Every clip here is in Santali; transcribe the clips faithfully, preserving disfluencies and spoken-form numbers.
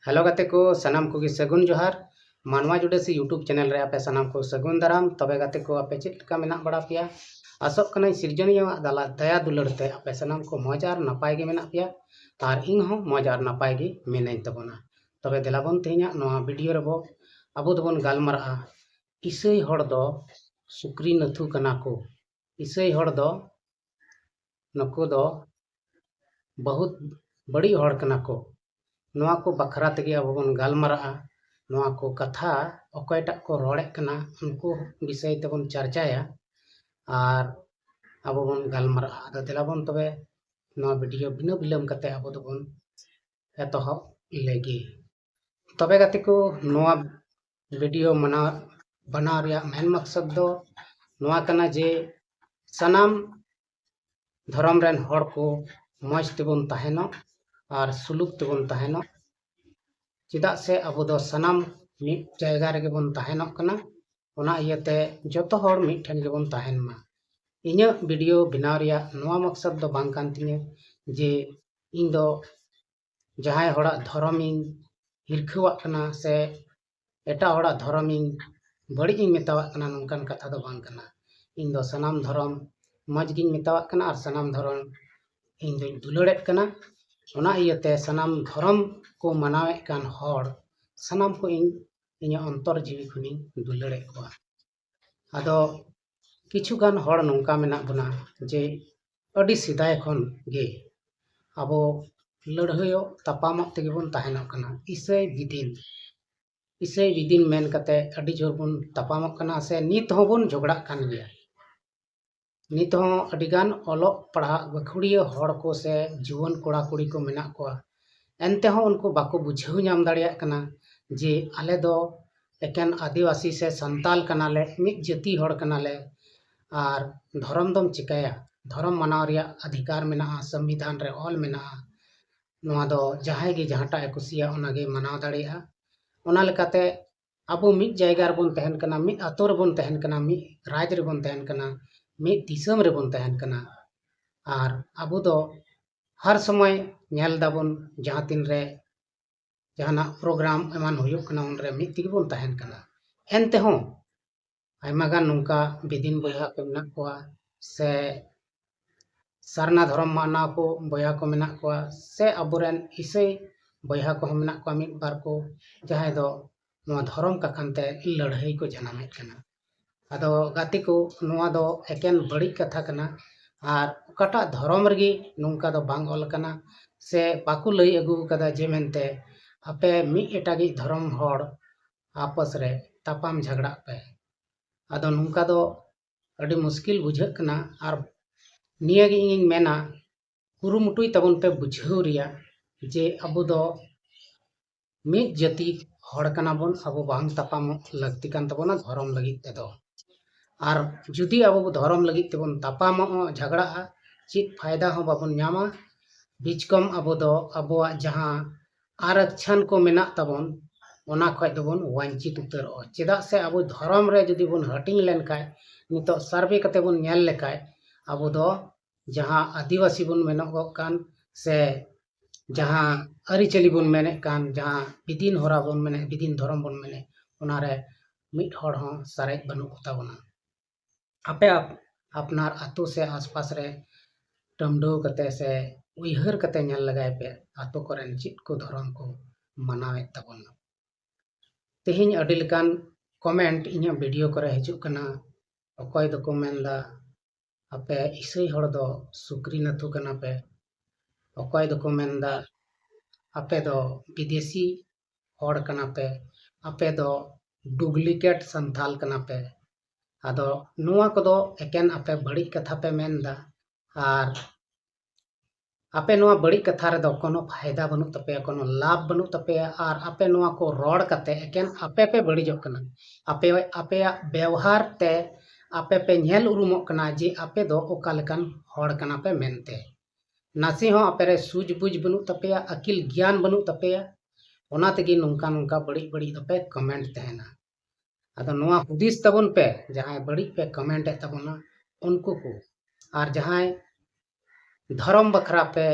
ᱦᱮᱞᱳ ᱜᱟᱛᱮ ᱠᱚ, ᱥᱟᱱᱟᱢ ᱠᱚᱜᱮ ᱥᱟᱹᱜᱩᱱ ᱡᱚᱦᱟᱨ᱾ ᱢᱟᱱᱣᱟ ᱡᱩᱰᱟᱹᱥᱤ YouTube ᱪᱮᱱᱮᱞ ᱨᱮ ᱟᱯᱮ ᱥᱟᱱᱟᱢ ᱠᱚ ᱥᱟᱹᱜᱩᱱ ᱫᱟᱨᱟᱢ᱾ ᱛᱚᱵᱮ ᱜᱟᱛᱮ ᱠᱚ, ᱟᱯᱮ ᱪᱮᱫ ᱞᱮᱠᱟ ᱢᱮᱱᱟᱜ ᱵᱟᱲᱟ ᱯᱮᱭᱟ? ᱟᱥᱚᱜ ᱠᱟᱹᱱᱟᱹᱧ ᱥᱤᱨᱡᱚᱱᱤᱭᱟᱹᱣᱟᱜ ᱫᱟᱞᱟ ᱫᱟᱭᱟ ᱫᱩᱞᱟᱹᱲ ᱛᱮ ᱟᱯᱮ ᱥᱟᱱᱟᱢ ᱠᱚ ᱢᱚᱡᱽ ᱟᱨ ᱱᱟᱯᱟᱭ ᱜᱮ ᱢᱮᱱᱟᱜ ᱯᱮᱭᱟ, ᱟᱨ ᱤᱧ ᱦᱚᱸ ᱢᱚᱡᱽ ᱟᱨ ᱱᱟᱯᱟᱭ ᱜᱮ ᱢᱤᱱᱟᱹᱧ ᱛᱟᱵᱚᱱᱟ᱾ ᱛᱚᱵᱮ ᱫᱮᱞᱟ ᱵᱚᱱ, ᱛᱮᱦᱮᱧᱟᱜ ᱱᱚᱣᱟ ᱵᱷᱤᱰᱤᱭᱳ ᱨᱮᱵᱚ ᱟᱵᱚ ᱫᱚᱵᱚᱱ ᱜᱟᱞᱢᱟᱨᱟᱜᱼᱟ, ᱤᱥᱟᱹᱭ ᱦᱚᱲ ᱫᱚ ᱥᱩᱠᱨᱤ ᱱᱟᱹᱛᱷᱩ ᱠᱟᱱᱟ ᱠᱚ᱾ ᱤᱥᱟᱹᱭ ᱦᱚᱲ ᱫᱚ, ᱱᱩᱠᱩ ᱫᱚ ᱵᱚᱦᱩᱛ ᱵᱟᱹᱲᱤᱡ ᱦᱚᱲ ᱠᱟᱱᱟ ᱠᱚ᱾ ᱱᱚᱣᱟ ᱠᱚ ᱵᱟᱠᱷᱨᱟ ᱛᱮᱜᱮ ᱟᱵᱚ ᱵᱚᱱ ᱜᱟᱞᱢᱟᱨᱟᱜᱼᱟ᱾ ᱱᱚᱣᱟ ᱠᱚ ᱠᱟᱛᱷᱟ ᱚᱠᱚᱭᱴᱟᱜ ᱠᱚ ᱨᱚᱲᱮᱫ ᱠᱟᱱᱟ, ᱩᱱᱠᱩ ᱵᱤᱥᱚᱭ ᱛᱮᱵᱚᱱ ᱪᱟᱨᱪᱟᱭᱟ ᱟᱨ ᱟᱵᱚ ᱵᱚᱱ ᱜᱟᱞᱢᱟᱨᱟᱜᱼᱟ᱾ ᱟᱫᱚ ᱫᱮᱞᱟ ᱵᱚᱱ ᱛᱚᱵᱮ ᱱᱚᱣᱟ ᱵᱷᱤᱰᱤᱭᱳ ᱵᱤᱱᱟᱹ ᱵᱤᱞᱚᱢ ᱠᱟᱛᱮ ᱟᱵᱚ ᱫᱚᱵᱚᱱ ᱮᱛᱚᱦᱚᱵ ᱞᱮᱜᱮ᱾ ᱛᱚᱵᱮ ᱜᱟᱛᱮ ᱠᱚ, ᱱᱚᱣᱟ ᱵᱷᱤᱰᱤᱭᱳ ᱢᱟᱱᱟᱣ, ᱵᱮᱱᱟᱣ ᱨᱮᱭᱟᱜ ᱢᱮᱱ ᱢᱚᱠᱥᱚᱫ ᱫᱚ ᱱᱚᱣᱟ ᱠᱟᱱᱟ ᱡᱮ ᱥᱟᱱᱟᱢ ᱫᱷᱚᱨᱚᱢ ᱨᱮᱱ ᱦᱚᱲ ᱠᱚ ᱢᱚᱡᱽ ᱛᱮᱵᱚᱱ ᱛᱟᱦᱮᱱᱚᱜ ᱟᱨ ᱥᱩᱞᱩᱠ ᱛᱮᱵᱚᱱ ᱛᱟᱦᱮᱱᱚᱜ᱾ ᱪᱮᱫᱟᱜ ᱥᱮ ᱟᱵᱚ ᱫᱚ ᱥᱟᱱᱟᱢ ᱢᱤᱫ ᱡᱟᱭᱜᱟ ᱨᱮᱜᱮ ᱵᱚᱱ ᱛᱟᱦᱮᱱᱚᱜ ᱠᱟᱱᱟ, ᱚᱱᱟ ᱤᱭᱟᱹᱛᱮ ᱡᱚᱛᱚ ᱦᱚᱲ ᱢᱤᱫ ᱴᱷᱮᱱ ᱜᱮᱵᱚᱱ ᱛᱟᱦᱮᱱ ᱢᱟ᱾ ᱤᱧᱟᱹᱜ ᱵᱷᱤᱰᱤᱭᱳ ᱵᱮᱱᱟᱣ ᱨᱮᱭᱟᱜ ᱱᱚᱣᱟ ᱢᱚᱠᱥᱚᱫ ᱫᱚ ᱵᱟᱝ ᱠᱟᱱ ᱛᱤᱧᱟᱹ ᱡᱮ ᱤᱧ ᱫᱚ ᱡᱟᱦᱟᱸᱭ ᱦᱚᱲᱟᱜ ᱫᱷᱚᱨᱚᱢᱤᱧ ᱦᱤᱨᱠᱷᱟᱹᱣᱟᱜ ᱠᱟᱱᱟ ᱥᱮ ᱮᱴᱟᱜ ᱦᱚᱲᱟᱜ ᱫᱷᱚᱨᱚᱢᱤᱧ ᱵᱟᱹᱲᱤᱡ ᱤᱧ ᱢᱮᱛᱟᱣᱟᱜ ᱠᱟᱱᱟ, ᱱᱚᱝᱠᱟᱱ ᱠᱟᱛᱷᱟ ᱫᱚ ᱵᱟᱝ ᱠᱟᱱᱟ᱾ ᱤᱧ ᱫᱚ ᱥᱟᱱᱟᱢ ᱫᱷᱚᱨᱚᱢ ᱢᱚᱡᱽ ᱜᱤᱧ ᱢᱮᱛᱟᱣᱟᱜ ᱠᱟᱱᱟ ᱟᱨ ᱥᱟᱱᱟᱢ ᱫᱷᱚᱨᱚᱢ ᱤᱧ ᱫᱚᱧ ᱫᱩᱞᱟᱹᱲᱮᱫ ᱠᱟᱱᱟ᱾ ᱚᱱᱟ ᱤᱭᱟᱹᱛᱮ ᱥᱟᱱᱟᱢ ᱫᱷᱚᱨᱚᱢ ᱠᱚ ᱢᱟᱱᱟᱣᱮᱫ ᱠᱟᱱ ᱦᱚᱲ ᱥᱟᱱᱟᱢ ᱠᱚ ᱤᱧ ᱤᱧᱟᱹᱜ ᱚᱱᱛᱚᱨ ᱡᱤᱣᱤ ᱠᱷᱚᱱᱤᱧ ᱫᱩᱞᱟᱹᱲᱮᱫ ᱠᱚᱣᱟ᱾ ᱟᱫᱚ ᱠᱤᱪᱷᱩ ᱜᱟᱱ ᱦᱚᱲ ᱱᱚᱝᱠᱟ ᱢᱮᱱᱟᱜ ᱵᱚᱱᱟ ᱡᱮ ᱟᱹᱰᱤ ᱥᱮᱫᱟᱭ ᱠᱷᱚᱱ ᱜᱮ ᱟᱵᱚ ᱞᱟᱹᱲᱦᱟᱹᱭᱚᱜ ᱛᱟᱯᱟᱢᱚᱜ ᱛᱮᱜᱮ ᱵᱚᱱ ᱛᱟᱦᱮᱱᱚᱜ ᱠᱟᱱᱟ᱾ ᱤᱥᱟᱹᱭ ᱵᱤᱫᱤᱱ, ᱤᱥᱟᱹᱭ ᱵᱤᱫᱤᱱ ᱢᱮᱱ ᱠᱟᱛᱮ ᱟᱹᱰᱤ ᱡᱳᱨ ᱵᱚᱱ ᱛᱟᱯᱟᱢᱚᱜ ᱠᱟᱱᱟ ᱥᱮ ᱱᱤᱛ ᱦᱚᱸᱵᱚᱱ ᱡᱷᱚᱜᱽᱲᱟᱜ ᱠᱟᱱ ᱜᱮᱭᱟ᱾ ᱱᱤᱛ ᱦᱚᱸ ᱟᱹᱰᱤᱜᱟᱱ ᱚᱞᱚᱜ ᱯᱟᱲᱦᱟᱜ ᱜᱟᱹᱠᱷᱩᱲᱤᱭᱟᱹ ᱦᱚᱲ ᱠᱚ ᱥᱮ ᱡᱩᱣᱟᱹᱱ ᱠᱚᱲᱟ ᱠᱩᱲᱤ ᱠᱚ ᱢᱮᱱᱟᱜ ᱠᱚᱣᱟ, ᱮᱱᱛᱮ ᱦᱚᱸ ᱩᱱᱠᱩ ᱵᱟᱠᱚ ᱵᱩᱡᱷᱟᱹᱣ ᱧᱟᱢ ᱫᱟᱲᱮᱭᱟᱜ ᱠᱟᱱᱟ ᱡᱮ ᱟᱞᱮ ᱫᱚ ᱮᱠᱮᱱ ᱟᱹᱫᱤᱵᱟᱹᱥᱤ ᱥᱮ ᱥᱟᱱᱛᱟᱞ ᱠᱟᱱᱟᱞᱮ, ᱢᱤᱫ ᱡᱟᱹᱛᱤ ᱦᱚᱲ ᱠᱟᱱᱟᱞᱮ, ᱟᱨ ᱫᱷᱚᱨᱚᱢ ᱫᱚᱢ ᱪᱤᱠᱟᱹᱭᱟ? ᱫᱷᱚᱨᱚᱢ ᱢᱟᱱᱟᱣ ᱨᱮᱭᱟᱜ ᱚᱫᱷᱤᱠᱟᱨ ᱢᱮᱱᱟᱜᱼᱟ, ᱥᱚᱝᱵᱤᱫᱷᱟᱱ ᱨᱮ ᱚᱞ ᱢᱮᱱᱟᱜᱼᱟ, ᱱᱚᱣᱟ ᱫᱚ ᱡᱟᱦᱟᱸᱭ ᱜᱮ ᱡᱟᱦᱟᱸᱴᱟᱜ ᱮ ᱠᱩᱥᱤᱭᱟᱜ ᱚᱱᱟᱜᱮ ᱢᱟᱱᱟᱣ ᱫᱟᱲᱮᱭᱟᱜᱼᱟ᱾ ᱚᱱᱟ ᱞᱮᱠᱟᱛᱮ ᱟᱵᱚ ᱢᱤᱫ ᱡᱟᱭᱜᱟ ᱨᱮᱵᱚᱱ ᱛᱟᱦᱮᱱ ᱠᱟᱱᱟ, ᱢᱤᱫ ᱟᱛᱳ ᱨᱮᱵᱚᱱ ᱛᱟᱦᱮᱱ ᱠᱟᱱᱟ, ᱢᱤᱫ ᱨᱟᱡᱽ ᱨᱮᱵᱚᱱ ᱛᱟᱦᱮᱱ ᱠᱟᱱᱟ, ᱢᱤᱫ ᱫᱤᱥᱚᱢ ᱨᱮᱵᱚᱱ ᱛᱟᱦᱮᱱ ᱠᱟᱱᱟ᱾ ᱟᱨ ᱟᱵᱚ ᱫᱚ ᱦᱟᱨ ᱥᱚᱢᱚᱭ ᱧᱮᱞ ᱫᱟᱵᱚᱱ ᱡᱟᱦᱟᱸ ᱛᱤᱱ ᱨᱮ ᱡᱟᱦᱟᱱᱟᱜ ᱯᱨᱳᱜᱨᱟᱢ ᱮᱢᱟᱱ ᱦᱩᱭᱩᱜ ᱠᱟᱱᱟ, ᱩᱱᱨᱮ ᱢᱤᱫ ᱛᱮᱜᱮ ᱵᱚᱱ ᱛᱟᱦᱮᱱ ᱠᱟᱱᱟ᱾ ᱮᱱᱛᱮᱦᱚᱸ ᱟᱭᱢᱟ ᱜᱟᱱ ᱱᱚᱝᱠᱟ ᱵᱤᱫᱤᱱ ᱵᱚᱭᱦᱟ ᱠᱚ ᱢᱮᱱᱟᱜ ᱠᱚᱣᱟ, ᱥᱮ ᱥᱟᱨᱱᱟ ᱫᱷᱚᱨᱚᱢ ᱢᱟᱱᱟᱣ ᱠᱚ ᱵᱚᱭᱦᱟ ᱠᱚ ᱢᱮᱱᱟᱜ ᱠᱚᱣᱟ, ᱥᱮ ᱟᱵᱚᱨᱮᱱ ᱤᱥᱟᱹᱭ ᱵᱚᱭᱦᱟ ᱠᱚᱦᱚᱸ ᱢᱮᱱᱟᱜ ᱠᱚᱣᱟ ᱢᱤᱫ ᱵᱟᱨ ᱠᱚ, ᱡᱟᱦᱟᱸᱭ ᱫᱚ ᱱᱚᱣᱟ ᱫᱷᱚᱨᱚᱢ ᱠᱟᱠᱷᱟᱱ ᱛᱮ ᱞᱟᱹᱲᱦᱟᱹᱭ ᱠᱚ ᱡᱟᱱᱟᱢᱮᱫ ᱠᱟᱱᱟ᱾ ᱟᱫᱚ ᱜᱟᱛᱮ ᱠᱚ, ᱱᱚᱣᱟ ᱫᱚ ᱮᱠᱮᱱ ᱵᱟᱹᱲᱤᱡ ᱠᱟᱛᱷᱟ ᱠᱟᱱᱟ᱾ ᱟᱨ ᱚᱠᱟᱴᱟᱜ ᱫᱷᱚᱨᱚᱢ ᱨᱮᱜᱮ ᱱᱚᱝᱠᱟ ᱫᱚ ᱵᱟᱝ ᱚᱞ ᱟᱠᱟᱱᱟ, ᱥᱮ ᱵᱟᱠᱚ ᱞᱟᱹᱭ ᱟᱹᱜᱩ ᱟᱠᱟᱫᱟ ᱡᱮ ᱢᱮᱱᱛᱮ ᱟᱯᱮ ᱢᱤᱫ ᱮᱴᱟᱜᱤᱡ ᱫᱷᱚᱨᱚᱢ ᱦᱚᱲ ᱟᱯᱚᱥ ᱨᱮ ᱛᱟᱯᱟᱢ ᱡᱷᱟᱜᱽᱲᱟᱜ ᱯᱮ᱾ ᱟᱫᱚ ᱱᱚᱝᱠᱟ ᱫᱚ ᱟᱹᱰᱤ ᱢᱩᱥᱠᱤᱞ ᱵᱩᱡᱷᱟᱹᱜ ᱠᱟᱱᱟ᱾ ᱟᱨ ᱱᱤᱭᱟᱹ ᱜᱮ ᱤᱧᱤᱧ ᱢᱮᱱᱟ, ᱠᱩᱨᱩᱢᱩᱴᱩᱭ ᱛᱟᱵᱚᱱ ᱯᱮ ᱵᱩᱡᱷᱟᱹᱣ ᱨᱮᱭᱟᱜ ᱡᱮ ᱟᱵᱚ ᱫᱚ ᱢᱤᱫ ᱡᱟᱹᱛᱤ ᱦᱚᱲ ᱠᱟᱱᱟ ᱵᱚᱱ, ᱟᱵᱚ ᱵᱟᱝ ᱛᱟᱯᱟᱢᱚᱜ ᱞᱟᱹᱠᱛᱤ ᱠᱟᱱ ᱛᱟᱵᱚᱱᱟ ᱫᱷᱚᱨᱚᱢ ᱞᱟᱹᱜᱤᱫ ᱛᱮᱫᱚ᱾ ᱟᱨ ᱡᱩᱫᱤ ᱟᱵᱚ ᱫᱷᱚᱨᱚᱢ ᱞᱟᱹᱜᱤᱫ ᱛᱮᱵᱚᱱ ᱛᱟᱯᱟᱢᱚᱜᱼᱟ, ᱡᱷᱟᱜᱽᱲᱟᱜᱼᱟ, ᱪᱮᱫ ᱯᱷᱟᱭᱫᱟ ᱦᱚᱸ ᱵᱟᱵᱚᱱ ᱧᱟᱢᱟ᱾ ᱵᱤᱪᱠᱚᱢ ᱟᱵᱚ ᱫᱚ ᱟᱵᱚᱣᱟᱜ ᱡᱟᱦᱟᱸ ᱟᱨᱟᱠᱪᱷᱟᱱ ᱠᱚ ᱢᱮᱱᱟᱜ ᱛᱟᱵᱚᱱ, ᱚᱱᱟ ᱠᱷᱚᱡ ᱫᱚᱵᱚᱱ ᱣᱟᱧᱪᱤᱛ ᱩᱛᱟᱹᱨᱚᱜᱼᱟ᱾ ᱪᱮᱫᱟᱜ ᱥᱮ ᱟᱵᱚ ᱫᱷᱚᱨᱚᱢ ᱨᱮ ᱡᱩᱫᱤ ᱵᱚᱱ ᱦᱟᱹᱴᱤᱧ ᱞᱮᱱᱠᱷᱟᱡ, ᱱᱤᱛᱚᱜ ᱥᱟᱨᱵᱷᱮ ᱠᱟᱛᱮ ᱵᱚᱱ ᱧᱮᱞ ᱞᱮᱠᱷᱟᱡ, ᱟᱵᱚ ᱫᱚ ᱡᱟᱦᱟᱸ ᱟᱹᱫᱤᱵᱟᱹᱥᱤ ᱵᱚᱱ ᱢᱮᱱᱚᱜᱚᱜ ᱠᱟᱱ, ᱥᱮ ᱡᱟᱦᱟᱸ ᱟᱹᱨᱤᱪᱟᱹᱞᱤ ᱵᱚᱱ ᱢᱮᱱᱮᱫ ᱠᱟᱱ, ᱡᱟᱦᱟᱸ ᱵᱤᱫᱤᱱ ᱦᱚᱨᱟ ᱵᱚᱱ ᱢᱮᱱᱮᱫ, ᱵᱤᱫᱤᱱ ᱫᱷᱚᱨᱚᱢ ᱵᱚᱱ ᱢᱮᱱᱮᱫ, ᱚᱱᱟᱨᱮ ᱢᱤᱫ ᱦᱚᱲ ᱦᱚᱸ ᱥᱟᱨᱮᱡ ᱵᱟᱹᱱᱩᱜ ᱠᱚᱛᱟ ᱵᱚᱱᱟ᱾ ᱟᱯᱮ ᱟᱯ-, ᱟᱯᱱᱟᱨ ᱟᱛᱳ ᱥᱮ ᱟᱥᱯᱟᱥ ᱨᱮ ᱴᱟᱹᱢᱰᱟᱹᱣ ᱠᱟᱛᱮ ᱥᱮ ᱩᱭᱦᱟᱹᱨ ᱠᱟᱛᱮ ᱧᱮᱞ ᱞᱮᱜᱟᱭ ᱯᱮ, ᱟᱛᱳ ᱠᱚᱨᱮᱱ ᱪᱮᱫ ᱠᱚ ᱫᱷᱚᱨᱚᱢ ᱠᱚ ᱢᱟᱱᱟᱣᱮᱫ ᱛᱟᱵᱚᱱᱟ᱾ ᱛᱮᱦᱮᱧ ᱟᱹᱰᱤ ᱞᱮᱠᱟᱱ ᱠᱚᱢᱮᱱᱴ ᱤᱧᱟᱹᱜ ᱵᱷᱤᱰᱤᱭᱳ ᱠᱚᱨᱮ ᱦᱤᱡᱩᱜ ᱠᱟᱱᱟ᱾ ᱚᱠᱚᱭ ᱫᱚᱠᱚ ᱢᱮᱱᱫᱟ, ᱟᱯᱮ ᱤᱥᱟᱹᱭ ᱦᱚᱲ ᱫᱚ ᱥᱩᱠᱨᱤ ᱱᱟᱹᱛᱷᱩ ᱠᱟᱱᱟ ᱯᱮ᱾ ᱚᱠᱚᱭ ᱫᱚᱠᱚ ᱢᱮᱱᱫᱟ, ᱟᱯᱮ ᱫᱚ ᱵᱤᱫᱮᱥᱤ ᱦᱚᱲ ᱠᱟᱱᱟ ᱯᱮ, ᱟᱯᱮ ᱫᱚ ᱰᱩᱯᱞᱤᱠᱮᱴ ᱥᱟᱱᱛᱟᱞ ᱠᱟᱱᱟ ᱯᱮ᱾ ᱟᱫᱚ ᱱᱚᱣᱟ ᱠᱚᱫᱚ ᱮᱠᱮᱱ ᱟᱯᱮ ᱵᱟᱹᱲᱤᱡ ᱠᱟᱛᱷᱟ ᱯᱮ ᱢᱮᱱᱫᱟ᱾ ᱟᱨ ᱟᱯᱮ ᱱᱚᱣᱟ ᱵᱟᱹᱲᱤᱡ ᱠᱟᱛᱷᱟ ᱨᱮᱫᱚ ᱠᱳᱱᱳ ᱯᱷᱟᱭᱫᱟ ᱵᱟᱹᱱᱩᱜ ᱛᱟᱯᱮᱭᱟ, ᱠᱳᱱᱳ ᱞᱟᱵᱷ ᱵᱟᱹᱱᱩᱜ ᱛᱟᱯᱮᱭᱟ᱾ ᱟᱨ ᱟᱯᱮ ᱱᱚᱣᱟ ᱠᱚ ᱨᱚᱲ ᱠᱟᱛᱮ ᱮᱠᱮᱱ ᱟᱯᱮ ᱯᱮ ᱵᱟᱹᱲᱤᱡᱚᱜ ᱠᱟᱱᱟ᱾ ᱟᱯᱮ, ᱟᱯᱮᱭᱟᱜ ᱵᱮᱣᱦᱟᱨ ᱛᱮ ᱟᱯᱮ ᱯᱮ ᱧᱮᱞ ᱩᱨᱩᱢᱚᱜ ᱠᱟᱱᱟ ᱡᱮ ᱟᱯᱮ ᱫᱚ ᱚᱠᱟ ᱞᱮᱠᱟᱱ ᱦᱚᱲ ᱠᱟᱱᱟ ᱯᱮ ᱢᱮᱱᱛᱮ᱾ ᱱᱟᱥᱮ ᱦᱚᱸ ᱟᱯᱮ ᱨᱮ ᱥᱩᱡᱽ ᱵᱩᱡᱽ ᱵᱟᱹᱱᱩᱜ ᱛᱟᱯᱮᱭᱟ, ᱟᱹᱠᱤᱞ ᱜᱮᱭᱟᱱ ᱵᱟᱹᱱᱩᱜ ᱛᱟᱯᱮᱭᱟ᱾ ᱚᱱᱟ ᱛᱮᱜᱮ ᱱᱚᱝᱠᱟ ᱱᱚᱝᱠᱟ ᱵᱟᱹᱲᱤᱡ ᱵᱟᱹᱲᱤᱡ ᱫᱚᱯᱮ ᱠᱚᱢᱮᱱᱴ ᱛᱟᱦᱮᱱᱟ᱾ ᱟᱫᱚ ᱱᱚᱣᱟ ᱦᱩᱫᱤᱥ ᱛᱟᱵᱚᱱ ᱯᱮ, ᱡᱟᱦᱟᱸᱭ ᱵᱟᱹᱲᱤᱡ ᱯᱮ ᱠᱚᱢᱮᱱᱴ ᱮᱫ ᱛᱟᱵᱚᱱᱟ ᱩᱱᱠᱩ ᱠᱚ, ᱟᱨ ᱡᱟᱦᱟᱸᱭ ᱫᱷᱚᱨᱚᱢ ᱵᱟᱠᱷᱨᱟ ᱯᱮ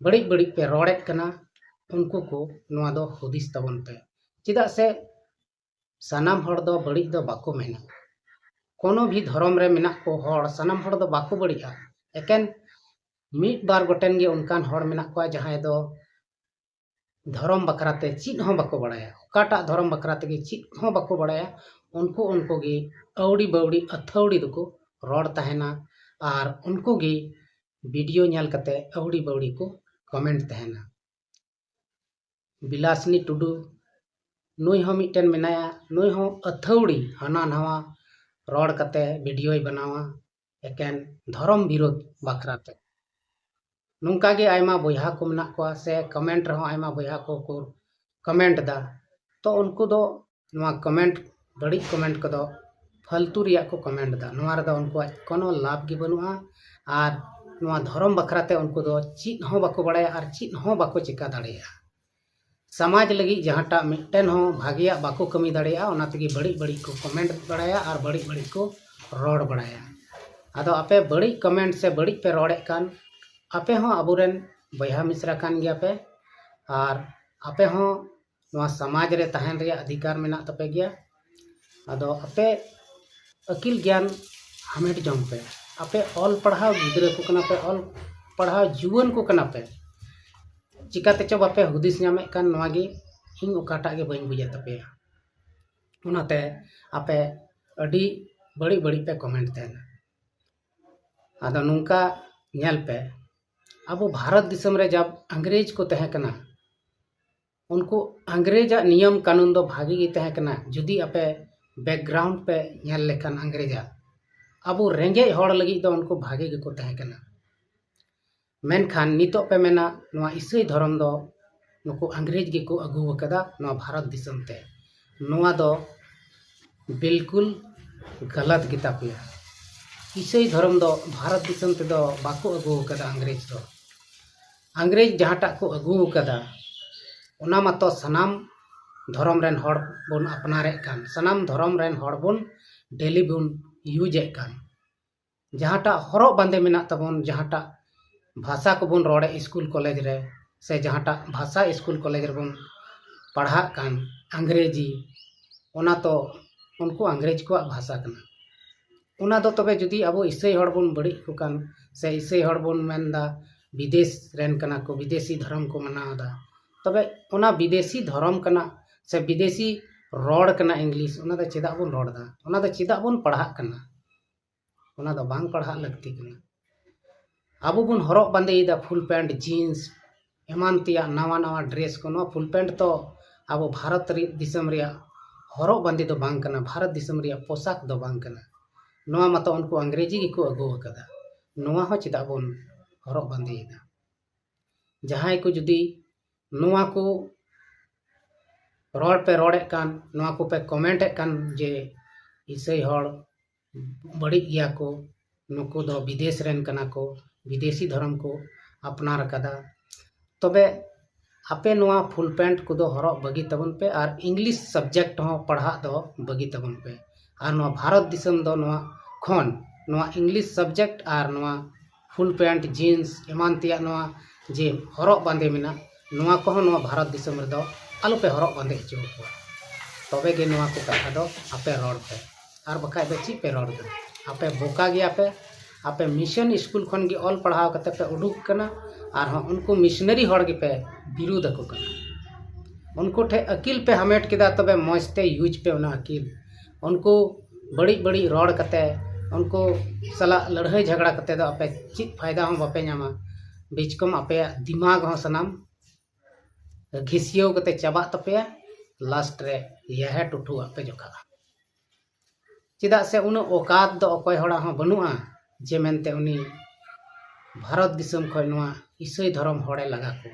ᱵᱟᱹᱲᱤᱡ ᱵᱟᱹᱲᱤᱡ ᱯᱮ ᱨᱚᱲᱮᱫ ᱠᱟᱱᱟ, ᱩᱱᱠᱩ ᱠᱚ ᱱᱚᱣᱟ ᱫᱚ ᱦᱩᱫᱤᱥ ᱛᱟᱵᱚᱱ ᱯᱮ᱾ ᱪᱮᱫᱟᱜ ᱥᱮ ᱥᱟᱱᱟᱢ ᱦᱚᱲ ᱫᱚ ᱵᱟᱹᱲᱤᱡ ᱫᱚ ᱵᱟᱠᱚ ᱢᱮᱱᱟ᱾ ᱠᱳᱱᱳ ᱵᱷᱤ ᱫᱷᱚᱨᱚᱢ ᱨᱮ ᱢᱮᱱᱟᱜ ᱠᱚ ᱦᱚᱲ ᱥᱟᱱᱟᱢ ᱦᱚᱲ ᱫᱚ ᱵᱟᱠᱚ ᱵᱟᱹᱲᱤᱡᱼᱟ᱾ ᱮᱠᱮᱱ ᱢᱤᱫ ᱵᱟᱨ ᱜᱚᱴᱮᱱ ᱜᱮ ᱚᱱᱠᱟᱱ ᱦᱚᱲ ᱢᱮᱱᱟᱜ ᱠᱚᱣᱟ ᱡᱟᱦᱟᱸᱭ ᱫᱚ ᱫᱷᱚᱨᱚᱢ ᱵᱟᱠᱷᱨᱟ ᱛᱮ ᱪᱮᱫ ᱦᱚᱸ ᱵᱟᱠᱚ ᱵᱟᱲᱟᱭᱟ, ᱚᱠᱟᱴᱟᱜ ᱫᱷᱚᱨᱚᱢ ᱵᱟᱠᱷᱨᱟ ᱛᱮᱜᱮ ᱪᱮᱫ ᱦᱚᱸ ᱵᱟᱠᱚ ᱵᱟᱲᱟᱭᱟ᱾ ᱩᱱᱠᱩ ᱩᱱᱠᱩ ᱜᱮ ᱟᱹᱣᱲᱤ ᱵᱟᱹᱣᱲᱤ ᱟᱹᱛᱷᱟᱹᱣᱲᱤ ᱫᱚᱠᱚ ᱨᱚᱲ ᱛᱟᱦᱮᱱᱟ ᱟᱨ ᱩᱱᱠᱩ ᱜᱮ ᱵᱷᱤᱰᱤᱭᱳ ᱧᱮᱞ ᱠᱟᱛᱮ ᱟᱹᱣᱲᱤ ᱵᱟᱹᱣᱲᱤ ᱠᱚ ᱠᱚᱢᱮᱱᱴ ᱛᱟᱦᱮᱱᱟ᱾ ᱵᱤᱞᱟᱥᱤᱱᱤ ᱴᱩᱰᱩ, ᱱᱩᱭ ᱦᱚᱸ ᱢᱤᱫᱴᱮᱱ ᱢᱮᱱᱟᱭᱟ, ᱱᱩᱭ ᱦᱚᱸ ᱟᱹᱛᱷᱟᱹᱣᱲᱤ ᱦᱟᱱᱟ ᱱᱟᱣᱟ ᱨᱚᱲ ᱠᱟᱛᱮ ᱵᱷᱤᱰᱤᱭᱳᱭ ᱵᱮᱱᱟᱣᱟ ᱮᱠᱮᱱ ᱫᱷᱚᱨᱚᱢ ᱵᱤᱨᱳᱫᱷ ᱵᱟᱠᱷᱨᱟ ᱛᱮ᱾ ᱱᱚᱝᱠᱟ ᱜᱮ ᱟᱭᱢᱟ ᱵᱚᱭᱦᱟ ᱠᱚ ᱢᱮᱱᱟᱜ ᱠᱚᱣᱟ ᱥᱮ ᱠᱚᱢᱮᱱᱴ ᱨᱮᱦᱚᱸ ᱟᱭᱢᱟ ᱵᱚᱭᱦᱟ ᱠᱚ ᱠᱚ ᱠᱚᱢᱮᱱᱴ ᱮᱫᱟ᱾ ᱛᱚ ᱩᱱᱠᱩ ᱫᱚ ᱱᱚᱣᱟ ᱠᱚᱢᱮᱱᱴ, ᱵᱟᱹᱲᱤᱡ ᱠᱚᱢᱮᱱᱴ ᱠᱚᱫᱚ ᱯᱷᱟᱞᱛᱩ ᱨᱮᱭᱟᱜ ᱠᱚ ᱠᱚᱢᱮᱱᱴ ᱮᱫᱟ᱾ ᱱᱚᱣᱟ ᱨᱮᱫᱚ ᱩᱱᱠᱩᱣᱟᱜ ᱠᱳᱱᱳ ᱞᱟᱵᱷ ᱜᱮ ᱵᱟᱹᱱᱩᱜᱼᱟ ᱟᱨ ᱱᱚᱣᱟ ᱫᱷᱚᱨᱚᱢ ᱵᱟᱠᱷᱨᱟ ᱛᱮ ᱩᱱᱠᱩ ᱫᱚ ᱪᱮᱫ ᱦᱚᱸ ᱵᱟᱠᱚ ᱵᱟᱲᱟᱭᱟ ᱟᱨ ᱪᱮᱫ ᱦᱚᱸ ᱵᱟᱠᱚ ᱪᱮᱠᱟ ᱫᱟᱲᱮᱭᱟᱜᱼᱟ᱾ ᱥᱚᱢᱟᱡᱽ ᱞᱟᱹᱜᱤᱫ ᱡᱟᱦᱟᱸᱴᱟᱜ ᱢᱤᱫᱴᱮᱱ ᱦᱚᱸ ᱵᱷᱟᱜᱮᱭᱟᱜ ᱵᱟᱠᱚ ᱠᱟᱹᱢᱤ ᱫᱟᱲᱮᱭᱟᱜᱼᱟ, ᱚᱱᱟ ᱛᱮᱜᱮ ᱵᱟᱹᱲᱤᱡ ᱵᱟᱹᱲᱤᱡ ᱠᱚ ᱠᱚᱢᱮᱱᱴ ᱵᱟᱲᱟᱭᱟ ᱟᱨ ᱵᱟᱹᱲᱤᱡ ᱵᱟᱹᱲᱤᱡ ᱠᱚ ᱨᱚᱲ ᱵᱟᱲᱟᱭᱟ᱾ ᱟᱫᱚ ᱟᱯᱮ ᱵᱟᱹᱲᱤᱡ ᱠᱚᱢᱮᱱᱴ ᱥᱮ ᱵᱟᱹᱲᱤᱡ ᱯᱮ ᱨᱚᱲᱮᱫ ᱠᱟᱱ, ᱟᱯᱮ ᱦᱚᱸ ᱟᱵᱚᱨᱮᱱ ᱵᱚᱭᱦᱟ ᱢᱤᱥᱨᱟ ᱠᱟᱱ ᱜᱮᱭᱟ ᱯᱮ ᱟᱨ ᱟᱯᱮ ᱦᱚᱸ ᱱᱚᱣᱟ ᱥᱚᱢᱟᱡᱽ ᱨᱮ ᱛᱟᱦᱮᱱ ᱨᱮᱭᱟᱜ ᱚᱫᱷᱤᱠᱟᱨ ᱢᱮᱱᱟᱜ ᱛᱟᱯᱮ ᱜᱮᱭᱟ᱾ ᱟᱫᱚ ᱟᱯᱮ ᱟᱹᱠᱤᱞ ᱜᱮᱭᱟᱱ ᱦᱟᱢᱮᱴ ᱡᱚᱝ ᱯᱮ᱾ ᱟᱯᱮ ᱚᱞ ᱯᱟᱲᱦᱟᱣ ᱜᱤᱫᱽᱨᱟᱹ ᱠᱚ ᱠᱟᱱᱟ ᱯᱮ, ᱚᱞ ᱯᱟᱲᱦᱟᱣ ᱡᱩᱣᱟᱹᱱ ᱠᱚ ᱠᱟᱱᱟ ᱯᱮ, ᱪᱤᱠᱟᱹ ᱛᱮᱪᱚ ᱵᱟᱯᱮ ᱦᱩᱫᱤᱥ ᱧᱟᱢᱮᱫ ᱠᱟᱱ, ᱱᱚᱣᱟ ᱜᱮ ᱤᱧ ᱚᱠᱟᱴᱟᱜ ᱜᱮ ᱵᱟᱹᱧ ᱵᱩᱡᱮᱫ ᱛᱟᱯᱮᱭᱟ᱾ ᱚᱱᱟᱛᱮ ᱟᱯᱮ ᱟᱹᱰᱤ ᱵᱟᱹᱲᱤᱡ ᱵᱟᱹᱲᱤᱡ ᱯᱮ ᱠᱚᱢᱮᱱᱴ ᱛᱟᱦᱮᱱᱟ᱾ ᱟᱫᱚ ᱱᱚᱝᱠᱟ ᱧᱮᱞ ᱯᱮ, ᱟᱵᱚ ᱵᱷᱟᱨᱚᱛ ᱫᱤᱥᱚᱢ ᱨᱮ ᱡᱟᱵ ᱤᱝᱨᱮᱡᱽ ᱠᱚ ᱛᱟᱦᱮᱸ ᱠᱟᱱᱟ, ᱩᱱᱠᱩ ᱤᱝᱨᱮᱡᱽ ᱟᱜ ᱱᱤᱭᱚᱢ ᱠᱟᱹᱱᱩᱱ ᱫᱚ ᱵᱷᱟᱜᱮ ᱜᱮ ᱛᱟᱦᱮᱸ ᱠᱟᱱᱟ᱾ ᱡᱩᱫᱤ ᱟᱯᱮ ᱵᱮᱠᱜᱨᱟᱣᱩᱱᱰ ᱯᱮ ᱧᱮᱞ ᱞᱮᱠᱷᱟᱱ ᱤᱝᱨᱮᱡᱽ ᱟᱜ, ᱟᱵᱚ ᱨᱮᱸᱜᱮᱡ ᱦᱚᱲ ᱞᱟᱹᱜᱤᱫ ᱫᱚ ᱩᱱᱠᱩ ᱵᱷᱟᱜᱮ ᱜᱮᱠᱚ ᱛᱟᱦᱮᱸ ᱠᱟᱱᱟ᱾ ᱢᱮᱱᱠᱷᱟᱱ ᱱᱤᱛᱚᱜ ᱯᱮ ᱢᱮᱱᱟ ᱱᱚᱣᱟ ᱤᱥᱟᱹᱭ ᱫᱷᱚᱨᱚᱢ ᱫᱚ ᱱᱩᱠᱩ ᱤᱝᱨᱮᱡᱽ ᱜᱮᱠᱚ ᱟᱹᱜᱩ ᱟᱠᱟᱫᱟ ᱱᱚᱣᱟ ᱵᱷᱟᱨᱚᱛ ᱫᱤᱥᱚᱢ ᱛᱮ᱾ ᱱᱚᱣᱟ ᱫᱚ ᱵᱤᱞᱠᱩᱞ ᱜᱟᱞᱟᱛ ᱜᱮᱛᱟ ᱯᱮᱭᱟ᱾ ᱤᱥᱟᱹᱭ ᱫᱷᱚᱨᱚᱢ ᱫᱚ ᱵᱷᱟᱨᱚᱛ ᱫᱤᱥᱚᱢ ᱛᱮᱫᱚ ᱵᱟᱠᱚ ᱟᱹᱜᱩ ᱟᱠᱟᱫᱟ ᱤᱝᱨᱮᱡᱽ ᱫᱚ᱾ ᱤᱝᱨᱮᱡᱽ ᱡᱟᱦᱟᱸᱴᱟᱜ ᱠᱚ ᱟᱹᱜᱩ ᱟᱠᱟᱫᱟ, ᱚᱱᱟ ᱢᱟᱛᱚ ᱥᱟᱱᱟᱢ ᱫᱷᱚᱨᱚᱢ ᱨᱮᱱ ᱦᱚᱲ ᱵᱚᱱ ᱟᱯᱱᱟᱨᱮᱫ ᱠᱟᱱ, ᱥᱟᱱᱟᱢ ᱫᱷᱚᱨᱚᱢ ᱨᱮᱱ ᱦᱚᱲ ᱵᱚᱱ ᱰᱮᱞᱤ ᱵᱚᱱ ᱤᱭᱩᱡᱽ ᱮᱫ ᱠᱟᱱ᱾ ᱡᱟᱦᱟᱸᱴᱟᱜ ᱦᱚᱨᱚᱜ ᱵᱟᱸᱫᱮ ᱢᱮᱱᱟᱜ ᱛᱟᱵᱚᱱ, ᱡᱟᱦᱟᱸᱴᱟᱜ ᱵᱷᱟᱥᱟ ᱠᱚᱵᱚᱱ ᱨᱚᱲᱮᱫ ᱥᱠᱩᱞ ᱠᱚᱞᱮᱡᱽ ᱨᱮ, ᱥᱮ ᱡᱟᱦᱟᱸᱴᱟᱜ ᱵᱷᱟᱥᱟ ᱥᱠᱩᱞ ᱠᱚᱞᱮᱡᱽ ᱨᱮᱵᱚᱱ ᱯᱟᱲᱦᱟᱜ ᱠᱟᱱ, ᱟᱝᱜᱽᱨᱮᱡᱤ, ᱚᱱᱟ ᱛᱚ ᱩᱱᱠᱩ ᱟᱝᱜᱽᱨᱮᱡᱽ ᱠᱚᱣᱟᱜ ᱵᱷᱟᱥᱟ ᱠᱟᱱᱟ᱾ ᱚᱱᱟ ᱫᱚ ᱛᱚᱵᱮ ᱡᱩᱫᱤ ᱟᱵᱚ ᱤᱥᱟᱹᱭ ᱦᱚᱲ ᱵᱚᱱ ᱵᱟᱹᱲᱤᱡ ᱠᱚ ᱠᱟᱱ, ᱥᱮ ᱤᱥᱟᱹᱭ ᱦᱚᱲ ᱵᱚᱱ ᱢᱮᱱᱫᱟ ᱵᱤᱫᱮᱥ ᱨᱮᱱ ᱠᱟᱱᱟ ᱠᱚ, ᱵᱤᱫᱮᱥᱤ ᱫᱷᱚᱨᱚᱢ ᱠᱚ ᱢᱟᱱᱟᱣ ᱮᱫᱟ, ᱛᱚᱵᱮ ᱚᱱᱟ ᱵᱤᱫᱮᱥᱤ ᱫᱷᱚᱨᱚᱢ ᱠᱟᱱᱟ ᱥᱮ ᱵᱤᱫᱮᱥᱤ ᱨᱚᱲ ᱠᱟᱱᱟ ᱤᱝᱞᱤᱥ, ᱚᱱᱟ ᱫᱚ ᱪᱮᱫᱟᱜ ᱵᱚᱱ ᱨᱚᱲ ᱮᱫᱟ? ᱚᱱᱟ ᱫᱚ ᱪᱮᱫᱟᱜ ᱵᱚᱱ ᱯᱟᱲᱦᱟᱜ ᱠᱟᱱᱟ? ᱚᱱᱟ ᱫᱚ ᱵᱟᱝ ᱯᱟᱲᱦᱟᱜ ᱞᱟᱹᱠᱛᱤ ᱠᱟᱱᱟ᱾ ᱟᱵᱚ ᱵᱚᱱ ᱦᱚᱨᱚᱜ ᱵᱟᱸᱫᱮᱭᱮᱫᱟ ᱯᱷᱩᱞ ᱯᱮᱱᱴ, ᱡᱤᱱᱥ, ᱮᱢᱟᱱ ᱛᱮᱭᱟᱜ ᱱᱟᱣᱟ ᱱᱟᱣᱟ ᱰᱨᱮᱥ ᱠᱚ᱾ ᱱᱚᱣᱟ ᱯᱷᱩᱞ ᱯᱮᱱᱴ ᱫᱚ ᱟᱵᱚ ᱵᱷᱟᱨᱚᱛ ᱨᱮ ᱫᱤᱥᱚᱢ ᱨᱮᱭᱟᱜ ᱦᱚᱨᱚᱜ ᱵᱟᱸᱫᱮ ᱫᱚ ᱵᱟᱝ ᱠᱟᱱᱟ, ᱵᱷᱟᱨᱚᱛ ᱫᱤᱥᱚᱢ ᱨᱮᱭᱟᱜ ᱯᱳᱥᱟᱠ ᱫᱚ ᱵᱟᱝ ᱠᱟᱱᱟ᱾ ᱱᱚᱣᱟ ᱢᱟᱛᱚ ᱩᱱᱠᱩ ᱟᱝᱜᱽᱨᱮᱡᱤ ᱜᱮᱠᱚ ᱟᱹᱜᱩ ᱟᱠᱟᱫᱟ᱾ ᱱᱚᱣᱟ ᱦᱚᱸ ᱪᱮᱫᱟᱜ ᱵᱚᱱ ᱦᱚᱨᱚᱜ ᱵᱟᱸᱫᱮᱭᱮᱫᱟ? ᱡᱟᱦᱟᱸᱭ ᱠᱚ ᱡᱩᱫᱤ ᱱᱚᱣᱟ ᱠᱚ ᱨᱚᱲ ᱯᱮ ᱨᱚᱲᱮᱫ ᱠᱟᱱ, ᱱᱚᱣᱟ ᱠᱚᱯᱮ ᱠᱚᱢᱮᱱᱴ ᱮᱫ ᱠᱟᱱ ᱡᱮ ᱤᱥᱟᱹᱭ ᱦᱚᱲ ᱵᱟᱹᱲᱤᱡ ᱜᱮᱭᱟ ᱠᱚ, ᱱᱩᱠᱩ ᱫᱚ ᱵᱤᱫᱮᱥ ᱨᱮᱱ ᱠᱟᱱᱟ ᱠᱚ, ᱵᱤᱫᱮᱥᱤ ᱫᱷᱚᱨᱚᱢ ᱠᱚ ᱟᱯᱱᱟᱨ ᱟᱠᱟᱫᱟ, ᱛᱚᱵᱮ ᱟᱯᱮ ᱱᱚᱣᱟ ᱯᱷᱩᱞ ᱯᱮᱱᱴ ᱠᱚᱫᱚ ᱦᱚᱨᱚᱜ ᱵᱟᱹᱜᱤ ᱛᱟᱵᱚᱱ ᱯᱮ ᱟᱨ ᱤᱝᱞᱤᱥ ᱥᱟᱵᱡᱮᱠᱴ ᱦᱚᱸ ᱯᱟᱲᱦᱟᱜ ᱫᱚ ᱵᱟᱹᱜᱤ ᱛᱟᱵᱚᱱ ᱯᱮ᱾ ᱟᱨ ᱱᱚᱣᱟ ᱵᱷᱟᱨᱚᱛ ᱫᱤᱥᱚᱢ ᱫᱚ ᱱᱚᱣᱟ ᱠᱷᱚᱱ ᱱᱚᱣᱟ ᱤᱝᱞᱤᱥ ᱥᱟᱵᱡᱮᱠᱴ ᱟᱨ ᱱᱚᱣᱟ ᱯᱷᱩᱞ ᱯᱮᱱᱴ, ᱡᱤᱱᱥ ᱮᱢᱟᱱ ᱛᱮᱭᱟᱜ ᱱᱚᱣᱟ ᱡᱮ ᱦᱚᱨᱚᱜ ᱵᱟᱸᱫᱮ ᱢᱮᱱᱟᱜ, ᱱᱚᱣᱟ ᱠᱚᱦᱚᱸ ᱱᱚᱣᱟ ᱵᱷᱟᱨᱚᱛ ᱫᱤᱥᱚᱢ ᱨᱮᱫᱚ ᱟᱞᱚᱯᱮ ᱦᱚᱨᱚᱜ ᱵᱟᱸᱫᱮ ᱦᱚᱪᱚ ᱟᱠᱚᱣᱟ᱾ ᱛᱚᱵᱮ ᱜᱮ ᱱᱚᱣᱟ ᱠᱚ ᱠᱟᱛᱷᱟ ᱫᱚ ᱟᱯᱮ ᱨᱚᱲ ᱯᱮ, ᱟᱨ ᱵᱟᱠᱷᱟᱡ ᱫᱚ ᱪᱮᱫ ᱯᱮ ᱨᱚᱲ ᱮᱫᱟ? ᱟᱯᱮ ᱵᱚᱠᱟ ᱜᱮᱭᱟ ᱯᱮ᱾ ᱟᱯᱮ ᱢᱤᱥᱚᱱ ᱥᱠᱩᱞ ᱠᱷᱚᱱ ᱜᱮ ᱚᱞ ᱯᱟᱲᱦᱟᱣ ᱠᱟᱛᱮ ᱯᱮ ᱩᱰᱩᱠ ᱠᱟᱱᱟ, ᱟᱨᱦᱚᱸ ᱩᱱᱠᱩ ᱢᱤᱥᱚᱱᱟᱨᱤ ᱦᱚᱲ ᱜᱮᱯᱮ ᱵᱤᱨᱩᱫ ᱟᱠᱚ ᱠᱟᱱᱟ᱾ ᱩᱱᱠᱩ ᱴᱷᱮᱱ ᱟᱹᱠᱤᱞ ᱯᱮ ᱦᱟᱢᱮᱴ ᱠᱮᱫᱟ, ᱛᱚᱵᱮ ᱢᱚᱡᱽ ᱛᱮ ᱤᱭᱩᱡᱽ ᱯᱮ ᱚᱱᱟ ᱟᱹᱠᱤᱞ᱾ ᱩᱱᱠᱩ ᱵᱟᱹᱲᱤᱡ ᱵᱟᱹᱲᱤᱡ ᱨᱚᱲ ᱠᱟᱛᱮ, ᱩᱱᱠᱩ ᱥᱟᱞᱟᱜ ᱞᱟᱹᱲᱦᱟᱹᱭ ᱡᱷᱟᱜᱽᱲᱟ ᱠᱟᱛᱮ ᱫᱚ ᱟᱯᱮ ᱪᱮᱫ ᱯᱷᱟᱭᱫᱟ ᱦᱚᱸ ᱵᱟᱯᱮ ᱧᱟᱢᱟ᱾ ᱵᱤᱪᱠᱚᱢ ᱟᱯᱮᱭᱟᱜ ᱫᱤᱢᱟᱜᱽ ᱦᱚᱸ ᱥᱟᱱᱟᱢ ᱜᱷᱤᱥᱤᱭᱟᱹᱣ ᱠᱟᱛᱮ ᱪᱟᱵᱟᱜ ᱛᱟᱯᱮᱭᱟ᱾ ᱞᱟᱥᱴ ᱨᱮ ᱭᱟᱦᱮ ᱴᱩᱴᱷᱩᱣᱟᱜ ᱯᱮ ᱡᱚᱠᱷᱟᱜᱼᱟ᱾ ᱪᱮᱫᱟᱜ ᱥᱮ ᱩᱱᱟᱹᱜ ᱚᱠᱟᱛ ᱫᱚ ᱚᱠᱚᱭ ᱦᱚᱲᱟᱜ ᱦᱚᱸ ᱵᱟᱹᱱᱩᱜᱼᱟ ᱡᱮ ᱢᱮᱱᱛᱮ ᱩᱱᱤ ᱵᱷᱟᱨᱚᱛ ᱫᱤᱥᱚᱢ ᱠᱷᱚᱱ ᱱᱚᱣᱟ ᱤᱥᱟᱹᱭ ᱫᱷᱚᱨᱚᱢ ᱦᱚᱲᱮ ᱞᱟᱜᱟ ᱠᱚ᱾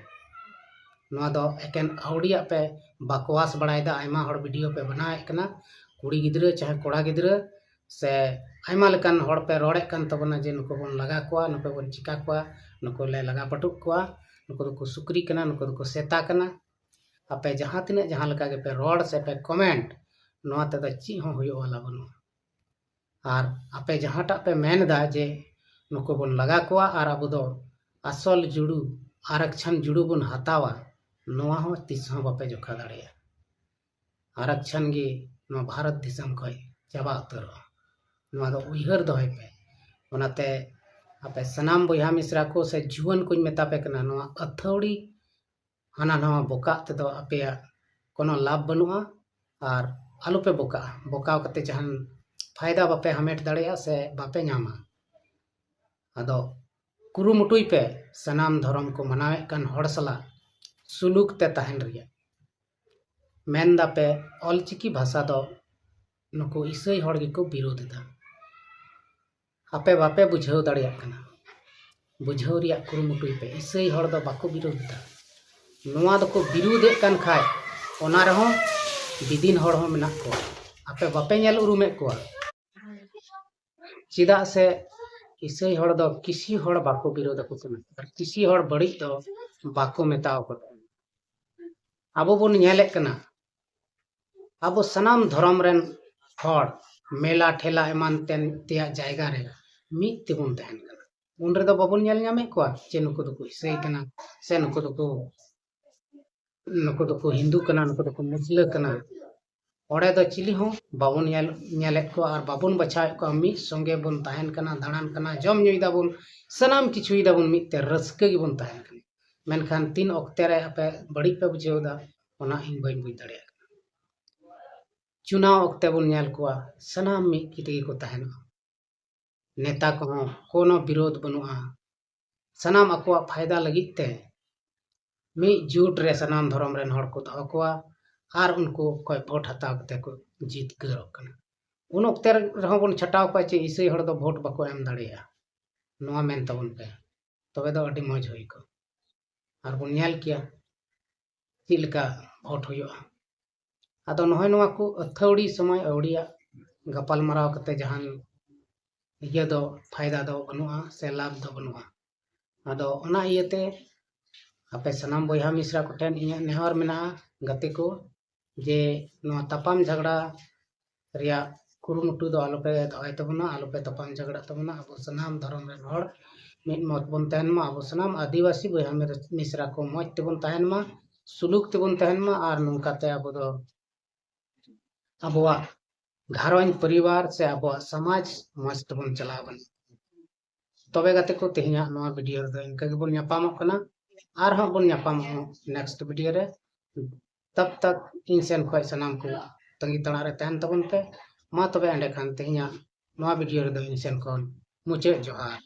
ᱱᱚᱣᱟ ᱫᱚ ᱮᱠᱮᱱ ᱟᱹᱣᱲᱤᱭᱟᱜ ᱯᱮ ᱵᱟᱠᱣᱟᱥ ᱵᱟᱲᱟᱭᱮᱫᱟ᱾ ᱟᱭᱢᱟ ᱦᱚᱲ ᱵᱷᱤᱰᱤᱭᱳ ᱯᱮ ᱵᱮᱱᱟᱣᱮᱫ ᱠᱟᱱᱟ, ᱠᱩᱲᱤ ᱜᱤᱫᱽᱨᱟᱹ ᱪᱟᱦᱮ ᱠᱚᱲᱟ ᱜᱤᱫᱽᱨᱟᱹ ᱥᱮ ᱟᱭᱢᱟ ᱞᱮᱠᱟᱱ ᱦᱚᱲ ᱯᱮ ᱨᱚᱲᱮᱫ ᱠᱟᱱ ᱛᱟᱵᱚᱱᱟ ᱡᱮ ᱱᱩᱠᱩ ᱵᱚᱱ ᱞᱟᱜᱟ ᱠᱚᱣᱟ, ᱱᱩᱠᱩ ᱵᱚᱱ ᱪᱤᱠᱟ ᱠᱚᱣᱟ, ᱱᱩᱠᱩ ᱞᱮ ᱞᱟᱜᱟ ᱯᱟᱹᱴᱩᱜ ᱠᱚᱣᱟ, ᱱᱩᱠᱩ ᱫᱚᱠᱚ ᱥᱩᱠᱨᱤ ᱠᱟᱱᱟ, ᱱᱩᱠᱩ ᱫᱚᱠᱚ ᱥᱮᱛᱟ ᱠᱟᱱᱟ᱾ ᱟᱯᱮ ᱡᱟᱦᱟᱸ ᱛᱤᱱᱟᱹᱜ ᱡᱟᱦᱟᱸ ᱞᱮᱠᱟ ᱜᱮᱯᱮ ᱨᱚᱲ ᱥᱮ ᱯᱮ ᱠᱚᱢᱮᱱᱴ, ᱱᱚᱣᱟ ᱛᱮᱫᱚ ᱪᱮᱫ ᱦᱚᱸ ᱦᱩᱭᱩᱜ ᱣᱟᱞᱟ ᱵᱟᱹᱱᱩᱜᱼᱟ᱾ ᱟᱨ ᱟᱯᱮ ᱡᱟᱦᱟᱸᱴᱟᱜ ᱯᱮ ᱢᱮᱱ ᱮᱫᱟ ᱡᱮ ᱱᱩᱠᱩ ᱵᱚᱱ ᱞᱟᱜᱟ ᱠᱚᱣᱟ ᱟᱨ ᱟᱵᱚ ᱫᱚ ᱟᱥᱚᱞ ᱡᱩᱲᱩ, ᱟᱨᱟᱠᱪᱷᱟᱱ ᱡᱩᱲᱩ ᱵᱚᱱ ᱦᱟᱛᱟᱣᱟ, ᱱᱚᱣᱟ ᱦᱚᱸ ᱛᱤᱥ ᱦᱚᱸ ᱵᱟᱯᱮ ᱡᱚᱠᱷᱟ ᱫᱟᱲᱮᱭᱟᱜᱼᱟ᱾ ᱟᱨᱟᱠᱪᱷᱟᱱ ᱜᱮ ᱱᱚᱣᱟ ᱵᱷᱟᱨᱚᱛ ᱫᱤᱥᱚᱢ ᱠᱷᱚᱱ ᱪᱟᱵᱟ ᱩᱛᱟᱹᱨᱚᱜᱼᱟ᱾ ᱱᱚᱣᱟ ᱫᱚ ᱩᱭᱦᱟᱹᱨ ᱫᱚᱦᱚᱭ ᱯᱮ᱾ ᱚᱱᱟᱛᱮ ᱟᱯᱮ ᱥᱟᱱᱟᱢ ᱵᱚᱭᱦᱟ ᱢᱤᱥᱨᱟ ᱠᱚ ᱥᱮ ᱡᱩᱣᱟᱹᱱ ᱠᱚᱧ ᱢᱮᱛᱟ ᱯᱮ ᱠᱟᱱᱟ, ᱱᱚᱣᱟ ᱟᱹᱛᱷᱟᱹᱣᱲᱤ ᱦᱟᱱᱟ ᱱᱟᱣᱟ ᱵᱚᱠᱟᱜ ᱛᱮᱫᱚ ᱟᱯᱮᱭᱟᱜ ᱠᱳᱱᱳ ᱞᱟᱵᱷ ᱵᱟᱹᱱᱩᱜᱼᱟ᱾ ᱟᱨ ᱟᱞᱚᱯᱮ ᱵᱚᱠᱟᱜᱼᱟ᱾ ᱵᱚᱠᱟᱣ ᱠᱟᱛᱮ ᱡᱟᱦᱟᱱ ᱯᱷᱟᱭᱫᱟ ᱵᱟᱯᱮ ᱦᱟᱢᱮᱴ ᱫᱟᱲᱮᱭᱟᱜᱼᱟ ᱥᱮ ᱵᱟᱯᱮ ᱧᱟᱢᱟ᱾ ᱟᱫᱚ ᱠᱩᱨᱩᱢᱩᱴᱩᱭ ᱯᱮ, ᱥᱟᱱᱟᱢ ᱫᱷᱚᱨᱚᱢ ᱠᱚ ᱢᱟᱱᱟᱣᱮᱫ ᱠᱟᱱ ᱦᱚᱲ ᱥᱟᱞᱟᱜ ᱥᱩᱞᱩᱠ ᱛᱮ ᱛᱟᱦᱮᱱ ᱨᱮᱭᱟᱜ᱾ ᱢᱮᱱ ᱫᱟᱯᱮ ᱚᱞᱪᱤᱠᱤ ᱵᱷᱟᱥᱟ ᱫᱚ ᱱᱩᱠᱩ ᱤᱥᱟᱹᱭ ᱦᱚᱲ ᱜᱮᱠᱚ ᱵᱤᱨᱳᱫ ᱮᱫᱟ᱾ ᱟᱯᱮ ᱵᱟᱯᱮ ᱵᱩᱡᱷᱟᱹᱣ ᱫᱟᱲᱮᱭᱟᱜ ᱠᱟᱱᱟ᱾ ᱵᱩᱡᱷᱟᱹᱣ ᱨᱮᱭᱟᱜ ᱠᱩᱨᱩᱢᱩᱴᱩᱭ ᱯᱮ᱾ ᱤᱥᱟᱹᱭ ᱦᱚᱲ ᱫᱚ ᱵᱟᱠᱚ ᱵᱤᱨᱳᱫ ᱮᱫᱟ᱾ ᱱᱚᱣᱟ ᱫᱚᱠᱚ ᱵᱤᱨᱳᱫᱮᱫ ᱠᱟᱱ ᱠᱷᱟᱡ, ᱚᱱᱟ ᱨᱮᱦᱚᱸ ᱵᱤᱫᱤᱱ ᱦᱚᱲ ᱦᱚᱸ ᱢᱮᱱᱟᱜ ᱠᱚᱣᱟ᱾ ᱟᱯᱮ ᱵᱟᱯᱮ ᱧᱮᱞ ᱩᱨᱩᱢᱮᱫ ᱠᱚᱣᱟ᱾ ᱪᱮᱫᱟᱜ ᱥᱮ ᱤᱥᱟᱹᱭ ᱦᱚᱲ ᱫᱚ ᱠᱤᱥᱤ ᱦᱚᱲ ᱵᱟᱠᱚ ᱵᱤᱨᱳᱫ ᱟᱠᱚ ᱠᱟᱱᱟ, ᱟᱨ ᱠᱤᱥᱤ ᱦᱚᱲ ᱵᱟᱹᱲᱤᱡ ᱫᱚ ᱵᱟᱠᱚ ᱢᱮᱛᱟᱣ ᱠᱚ ᱠᱟᱱᱟ᱾ ᱟᱵᱚ ᱵᱚᱱ ᱧᱮᱞᱮᱫ ᱠᱟᱱᱟ, ᱟᱵᱚ ᱥᱟᱱᱟᱢ ᱫᱷᱚᱨᱚᱢ ᱨᱮᱱ ᱦᱚᱲ ᱢᱮᱞᱟ ᱴᱷᱮᱞᱟ ᱮᱢᱟᱱ ᱛᱮᱱ ᱛᱮᱭᱟᱜ ᱡᱟᱭᱜᱟ ᱨᱮ ᱢᱤᱫ ᱛᱮᱵᱚᱱ ᱛᱟᱦᱮᱱ ᱠᱟᱱᱟ᱾ ᱩᱱ ᱨᱮᱫᱚ ᱵᱟᱵᱚᱱ ᱧᱮᱞ ᱧᱟᱢᱮᱫ ᱠᱚᱣᱟ ᱡᱮ ᱱᱩᱠᱩ ᱫᱚᱠᱚ ᱤᱥᱟᱹᱭ ᱠᱟᱱᱟ ᱥᱮ ᱱᱩᱠᱩ ᱫᱚᱠᱚ, ᱱᱩᱠᱩ ᱫᱚᱠᱚ ᱦᱤᱱᱫᱩ ᱠᱟᱱᱟ, ᱱᱩᱠᱩ ᱫᱚᱠᱚ ᱢᱩᱥᱞᱟᱹ ᱠᱟᱱᱟ᱾ ᱚᱸᱰᱮ ᱫᱚ ᱪᱤᱞᱤ ᱦᱚᱸ ᱵᱟᱵᱚᱱ ᱧᱮᱞ, ᱧᱮᱞᱮᱫ ᱠᱚᱣᱟ ᱟᱨ ᱵᱟᱵᱚᱱ ᱵᱟᱪᱷᱟᱣᱮᱫ ᱠᱚᱣᱟ᱾ ᱢᱤᱫ ᱥᱚᱸᱜᱮ ᱵᱚᱱ ᱛᱟᱦᱮᱱ ᱠᱟᱱᱟ, ᱫᱟᱬᱟᱱ ᱠᱟᱱᱟ, ᱡᱚᱢ ᱧᱩᱭ ᱫᱟᱵᱚᱱ, ᱥᱟᱱᱟᱢ ᱠᱤᱪᱷᱩᱭ ᱫᱟᱵᱚᱱ, ᱢᱤᱫ ᱛᱮ ᱨᱟᱹᱥᱠᱟᱹ ᱜᱮᱵᱚᱱ ᱛᱟᱦᱮᱱ ᱠᱟᱱᱟ᱾ ᱢᱮᱱᱠᱷᱟᱱ ᱛᱤᱱ ᱚᱠᱛᱮ ᱨᱮ ᱟᱯᱮ ᱵᱟᱹᱲᱤᱡ ᱯᱮ ᱵᱩᱡᱷᱟᱹᱣ ᱮᱫᱟ, ᱚᱱᱟ ᱤᱧ ᱵᱟᱹᱧ ᱵᱩᱡᱽ ᱫᱟᱲᱮᱭᱟᱜ ᱠᱟᱱᱟ᱾ ᱪᱩᱱᱟᱣ ᱚᱠᱛᱮ ᱵᱚᱱ ᱧᱮᱞ ᱠᱚᱣᱟ, ᱥᱟᱱᱟᱢ ᱢᱤᱫ ᱠᱤᱛᱟᱹ ᱜᱮᱠᱚ ᱛᱟᱦᱮᱱᱟ᱾ ᱱᱮᱛᱟ ᱠᱚᱦᱚᱸ ᱠᱳᱱᱳ ᱵᱤᱨᱳᱫᱷ ᱵᱟᱹᱱᱩᱜᱼᱟ᱾ ᱥᱟᱱᱟᱢ ᱟᱠᱚᱣᱟᱜ ᱯᱷᱟᱭᱫᱟ ᱞᱟᱹᱜᱤᱫ ᱛᱮ ᱢᱤᱫ ᱡᱩᱴ ᱨᱮ ᱥᱟᱱᱟᱢ ᱫᱷᱚᱨᱚᱢ ᱨᱮᱱ ᱦᱚᱲ ᱠᱚ ᱫᱚᱦᱚ ᱠᱚᱣᱟ ᱟᱨ ᱩᱱᱠᱩ ᱠᱷᱚᱱ ᱵᱷᱳᱴ ᱦᱟᱛᱟᱣ ᱠᱟᱛᱮ ᱠᱚ ᱡᱤᱛᱠᱟᱹᱨᱚᱜ ᱠᱟᱱᱟ᱾ ᱩᱱ ᱚᱠᱛᱮ ᱨᱮᱦᱚᱸ ᱵᱚᱱ ᱪᱷᱟᱴᱟᱣ ᱠᱚᱣᱟ ᱡᱮ ᱤᱥᱟᱹᱭ ᱦᱚᱲ ᱫᱚ ᱵᱷᱳᱴ ᱵᱟᱠᱚ ᱮᱢ ᱫᱟᱲᱮᱭᱟᱜᱼᱟ, ᱱᱚᱣᱟ ᱢᱮᱱ ᱛᱟᱵᱚᱱ ᱯᱮ, ᱛᱚᱵᱮ ᱫᱚ ᱟᱹᱰᱤ ᱢᱚᱡᱽ ᱦᱩᱭ ᱠᱚᱜᱼᱟ᱾ ᱟᱨ ᱵᱚᱱ ᱧᱮᱞ ᱠᱮᱭᱟ ᱪᱮᱫ ᱞᱮᱠᱟ ᱵᱷᱳᱴ ᱦᱩᱭᱩᱜᱼᱟ᱾ ᱟᱫᱚ ᱱᱚᱜᱼᱚᱭ ᱱᱚᱣᱟ ᱠᱚ ᱟᱹᱛᱷᱟᱹᱣᱲᱤ ᱥᱚᱢᱚᱭ ᱟᱹᱣᱲᱤᱭᱟᱜ ᱜᱟᱯᱟᱞ ᱢᱟᱨᱟᱣ ᱠᱟᱛᱮ ᱡᱟᱦᱟᱱ ᱤᱭᱟᱹ ᱫᱚ, ᱯᱷᱟᱭᱫᱟ ᱫᱚ ᱵᱟᱹᱱᱩᱜᱼᱟ ᱥᱮ ᱞᱟᱵᱷ ᱫᱚ ᱵᱟᱹᱱᱩᱜᱼᱟ᱾ ᱟᱫᱚ ᱚᱱᱟ ᱤᱭᱟᱹᱛᱮ ᱟᱯᱮ ᱥᱟᱱᱟᱢ ᱵᱚᱭᱦᱟ ᱢᱤᱥᱨᱟ ᱠᱚᱴᱷᱮᱱ ᱤᱧᱟᱹᱜ ᱱᱮᱦᱚᱨ ᱢᱮᱱᱟᱜᱼᱟ, ᱜᱟᱛᱮ ᱠᱚ, ᱡᱮ ᱱᱚᱣᱟ ᱛᱟᱯᱟᱢ ᱡᱷᱟᱜᱽᱲᱟ ᱨᱮᱭᱟᱜ ᱠᱩᱨᱩᱢᱩᱴᱩ ᱫᱚ ᱟᱞᱚᱯᱮ ᱫᱚᱦᱚᱭ ᱛᱟᱵᱚᱱᱟ, ᱟᱞᱚᱯᱮ ᱛᱟᱯᱟᱢ ᱡᱷᱟᱜᱽᱲᱟᱜ ᱛᱟᱵᱚᱱᱟ᱾ ᱟᱵᱚ ᱥᱟᱱᱟᱢ ᱫᱷᱚᱨᱚᱢ ᱨᱮᱱ ᱦᱚᱲ ᱢᱤᱫ ᱢᱚᱛ ᱵᱚᱱ ᱛᱟᱦᱮᱱ ᱢᱟ, ᱟᱵᱚ ᱥᱟᱱᱟᱢ ᱟᱹᱫᱤᱵᱟᱹᱥᱤ ᱵᱚᱭᱦᱟ ᱢᱤᱨ- ᱢᱤᱥᱨᱟ ᱠᱚ ᱢᱚᱡᱽ ᱛᱮᱵᱚᱱ ᱛᱟᱦᱮᱱ ᱢᱟ, ᱥᱩᱞᱩᱠ ᱛᱮᱵᱚᱱ ᱛᱟᱦᱮᱱ ᱢᱟ, ᱟᱨ ᱱᱚᱝᱠᱟᱛᱮ ᱟᱵᱚ ᱫᱚ ᱟᱵᱚᱣᱟᱜ ᱜᱷᱟᱨᱚᱸᱡᱽ ᱯᱚᱨᱤᱵᱟᱨ ᱥᱮ ᱟᱵᱚᱣᱟᱜ ᱥᱚᱢᱟᱡᱽ ᱢᱚᱡᱽ ᱛᱮᱵᱚᱱ ᱪᱟᱞᱟᱣ ᱵᱚᱱᱟ᱾ ᱛᱚᱵᱮ ᱜᱟᱛᱮ ᱠᱚ, ᱛᱮᱦᱮᱧᱟᱜ ᱱᱚᱣᱟ ᱵᱷᱤᱰᱤᱭᱳ ᱨᱮᱫᱚ ᱤᱱᱠᱟᱹ ᱜᱮᱵᱚᱱ ᱧᱟᱯᱟᱢᱚᱜ ᱠᱟᱱᱟ᱾ ᱟᱨᱦᱚᱸ ᱵᱚᱱ ᱧᱟᱯᱟᱢᱚᱜᱼᱟ ᱱᱮᱠᱥᱴ ᱵᱷᱤᱰᱤᱭᱳ ᱨᱮ᱾ ᱛᱟᱵ ᱛᱟᱠ ᱤᱧ ᱥᱮᱱ ᱠᱷᱚᱱ ᱥᱟᱱᱟᱢ ᱠᱚ ᱛᱟᱺᱜᱤ ᱛᱟᱲᱟᱜ ᱨᱮ ᱛᱟᱦᱮᱱ ᱛᱟᱵᱚᱱ ᱯᱮ᱾ ᱢᱟ ᱛᱚᱵᱮ ᱮᱸᱰᱮᱠᱷᱟᱱ ᱛᱮᱦᱮᱧᱟᱜ ᱱᱚᱣᱟ ᱵᱷᱤᱰᱤᱭᱳ ᱨᱮᱫᱚ ᱤᱧ ᱥᱮᱱ ᱠᱷᱚᱱ ᱢᱩᱪᱟᱹᱫ ᱡᱚᱦᱟᱨ᱾